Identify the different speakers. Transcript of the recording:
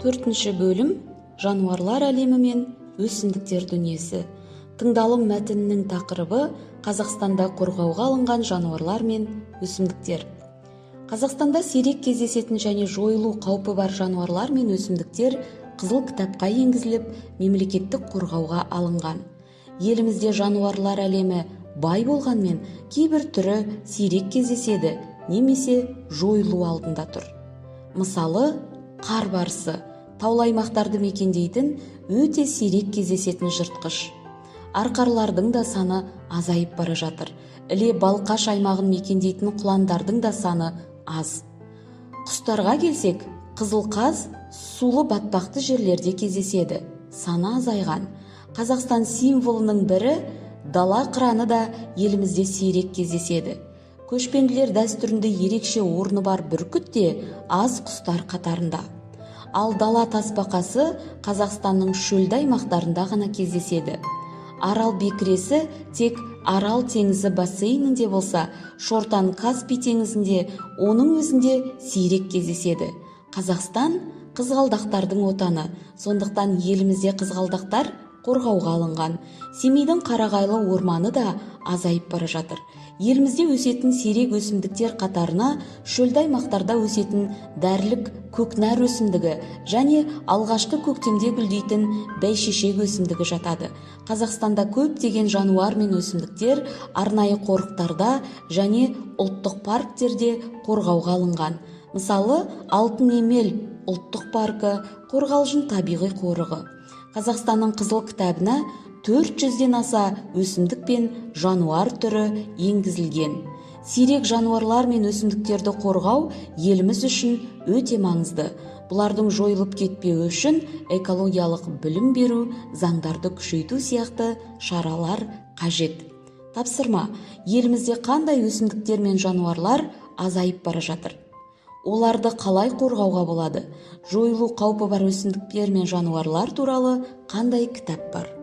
Speaker 1: Төртінші бөлім: жануарлар әлемі мен өсімдіктер дүниесі. Тыңдалым мәтінінің тақырыбы: Қазақстанда қорғауға алынған жануарлар мен өсімдіктер. Қазақстанда сирек кездесетін және жойылу қаупі бар жануарлар мен өсімдіктер Қызыл кітапқа енгізіліп, мемлекеттік қорғауға алынған. Елімізде жануарлар әлемі бай болғанмен, кейбір түрі сирек кездеседі немесе жойылу алдында тұр. Мысалы, қар барысы – таулы аймақтарды мекендейтін өте сирек кездесетін жыртқыш. Арқарлардың да саны азайып бара жатыр. Іле Балқаш аймағын мекендейтін құландардың да саны аз. Құстарға келсек, қызыл қаз сулы батпақты жерлерде кездеседі, саны азайған. Қазақстан символының бірі дала қыраны да елімізде сирек кездеседі. Көшпенділер дәстүрінде ерекше орны бар бүркіт те аз құстар қатарында. Ал дала тасбақасы Қазақстанның шөлді аймақтарында ғана кездеседі. Арал бекіресі тек Арал теңізі бассейнінде болса, шортан Каспий теңізінде, оның өзінде сирек кездеседі. Қазақстан – қызғалдақтардың отаны, сондықтан елімізде қызғалдақтар қорғауға алынған. Семейдің қарағайлы орманы да азайып бара жатыр. Елімізде өсетін сирек өсімдіктер қатарына шөлді аймақтарда өсетін дәрілік көкнәр өсімдігі және алғашқы көктемде гүлдейтін бәйшешек өсімдігі жатады. Қазақстанда көптеген жануар мен өсімдіктер арнайы қорықтарда және ұлттық парктерде қорғауға алынған. Мысалы, Алтын Емел ұлттық паркі, Қорғалжын табиғи қорығы. Қазақстанның Қызыл кітабына 400-ден аса өсімдік пен жануар түрі енгізілген. Сирек жануарлар мен өсімдіктерді қорғау еліміз үшін өте маңызды. Бұлардың жойылып кетпеуі үшін экологиялық білім беру, заңдарды күшейту сияқты шаралар қажет. Тапсырма: елімізде қандай өсімдіктер мен жануарлар азайып бара жатыр? Оларды қалай қорғауға болады? Жойылу қаупі бар өсімдіктер мен жануарлар туралы қандай кітап бар?